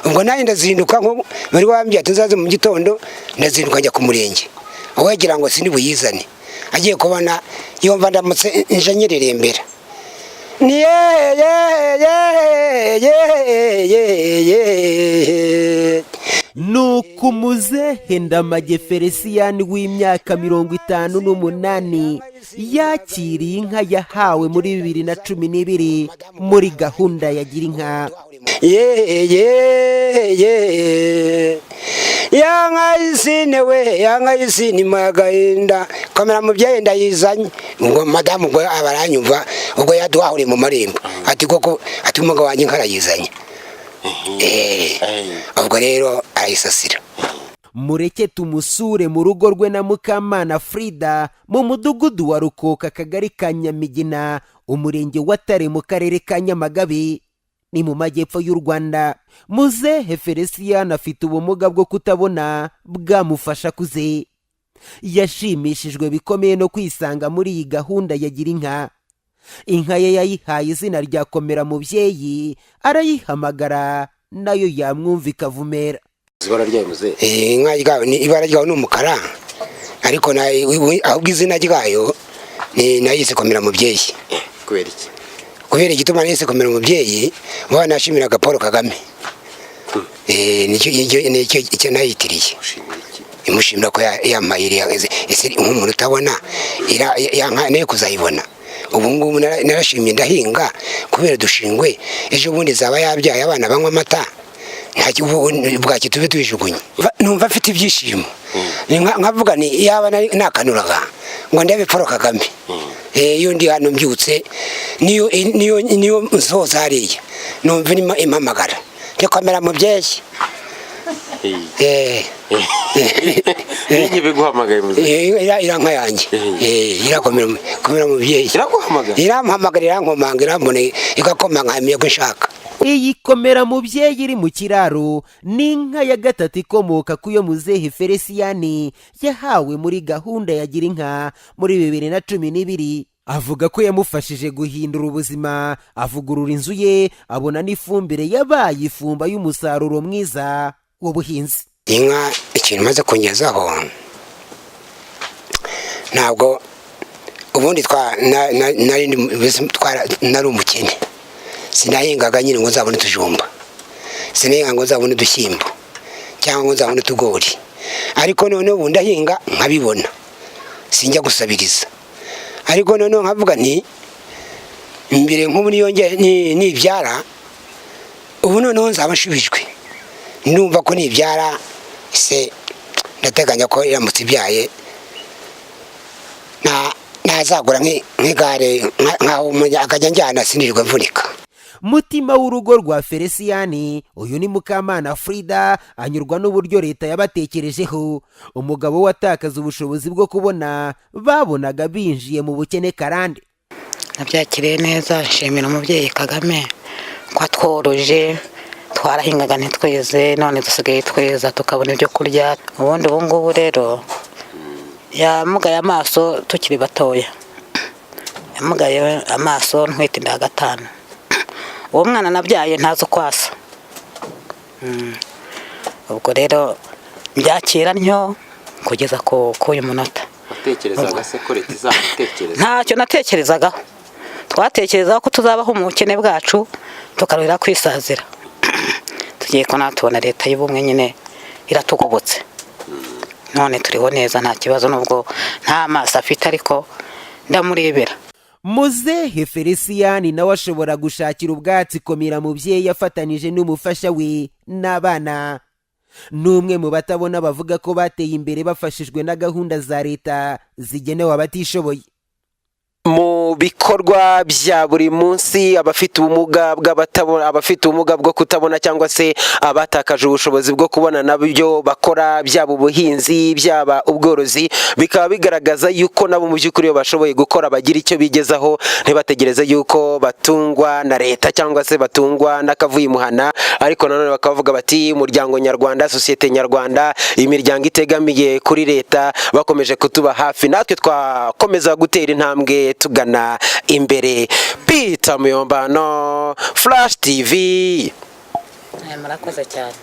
Ubwo nanjye ndazinduka, nko bari wambwiye ati nzaze mu gitondo, ndazinduka njya ku murenge. Aho yagira ngo sindi buyizane, agiye kubona yumva ndamutse nje nyirerembera ni ye ye ye ye ye ye. Nuko umuzehe Ndamage Felicien w'imyaka 58 yakiriye inka yahawe muri 2012 muri gahunda ya Gira Inka. Ye ye ye, ya nka y'isine we, ya nka y'isine agahinda, komera mubyeyi, ndayizanye. Ngo madamu ubwo aba aranyumva, ubwo yaduhahuriye mu marembo, ati koko, ati umugabo wanjye inka arayizanye. Ubwo rero arayisasira. Mureke tumusure mu rugo rwe na Mukamana Frida mu Mudugudu wa Rukoka, Akagari ka Nyamigina, Umurenge wa Tare, mu Karere ka Nyamagabe, ni mu majyepfo y'u Rwanda. Muzehe Felicien afite ubumuga bwo kutabona bwamufasha kuze. Yashimishijwe bikomeye no kwisanga muri iyi gahunda ya Gira Inka. Inka ye yayihaye izina rya Komera Mubyeyi, arayihamagara nayo yamwumva ikavumera. Ibara ryayo, muzehe? Inka ryayo ibara ryayo ni umukara, ariko ahubwo izina ryayo ni nayise Komera Mubyeyi. Kubera iki? Kubera igituma nayise Komera Mubyeyi, vuba nashimiraga Paul Kagame. Nicyo icyo nayitiriye. Ushimira iki? Imushimira ko yampaye iriya, ese nk'umuntu utabona ya nka nayo kuzayibona. Ubu ngubu narashimye, ndahinga kubera dushingwe, ejo bundi zaba yabyaye, abana banywa amata, ntacyo bwaki tube tubijugunye. Numva mfite ibyishimo. Nkavuga ni yaba nakanuraga ngo ndebe Paul Kagame. Iyo ndi hano mbyutse, niyo nsoza hariya, numva irimo impamagara ntikomera mubyeyi. Ninjye biguhamagaye, muzehe? Ira nka yanjye. Irakomera komera mubyeyi. Iraguhamagara? Irampamagara, irankomanga, irambona, igakoma nkamenya ko nshaka. Iyi Komera Mubyeyi iri mu kiraro ni inka ya gatatu ikomoka ku yo muzehe Felicien yahawe muri gahunda ya Gira Inka muri 2012. Avuga ko yamufashije guhindura ubuzima, avugurura inzu ye, abona n'ifumbire yabaye ifumba y'umusaruro mwiza w'ubuhinzi. Inka ikintu imaze kungezaho, ntabwo ubundi nari nari umukene, sinahingaga nyine ngo nzabone utujumba, sinahinga ngo nzabone udushyimbo cyangwa ngo nzabone utugori, ariko noneho ubu ndahinga nkabibona, sinjya gusabiriza. Ariko noneho nkavuga nti mbere nk'ubu niyongere nibyara, ubu noneho nzaba nshubijwe. Ndumva ko nibyara se, ndateganya ko iramutse ibyaye nazagura nk'igare nkaho akajya njyana, sinirirwe mvunika. Mutima w'urugo rwa Felicien uyu ni Mukamana Frida, anyurwa n'uburyo leta yabatekerejeho. Umugabo we atakaza ubushobozi bwo kubona, babonaga binjiye mu bukene karande. Nabyakiriye neza, nshimira umubyeyi Kagame ko atworoje. Twarahingaga ntitweze, none dusigaye tweza tukabona ibyo kurya. Ubundi ubu ngubu rero yamugaye amaso tukiri batoya, yamugaye amaso ntwite inda ya gatanu. Uwo mwana nabyaye ntazi uko asa. Ubwo rero mbyakira ntyo kugeza ku uyu munota. Watekerezaga se ko leta izagutekereza? Ntacyo natekerezagaho. Twatekerezaga ko tuzabaho mu bukene bwacu, tukarurira kwisazira. Tugiye ko tubona leta y'ubumwe nyine iratugobotse, none turiho neza, nta kibazo, nubwo nta maso afite ariko ndamurebera. Muzehe Felicien nawe ashobora gushakira ubwatsi Komera Mubyeyi afatanije n'umufasha we n'abana. Ni umwe mu batabona bavuga ko bateye imbere bafashijwe na gahunda za leta zigenewe abatishoboye. Mu bikorwa bya buri munsi, abafite ubumuga bw'abatabona, abafite ubumuga bwo kutabona cyangwa se abatakaje ubushobozi bwo kubona, nabyo bakora, byaba ubuhinzi, byaba ubworozi, bikaba bigaragaza yuko nabo mu by'ukuri iyo bashoboye gukora bagira icyo bigezaho, ntibategereze yuko batungwa na leta cyangwa se batungwa n'akavuye imuhana. Ariko nanone bakavuga bati umuryango nyarwanda, sosiyete nyarwanda, imiryango itegamiye kuri leta bakomeje kutuba hafi, natwe twakomeza gutera intambwe tugana imbere. Peter Muyombano, Flash TV. Murakoze cyane.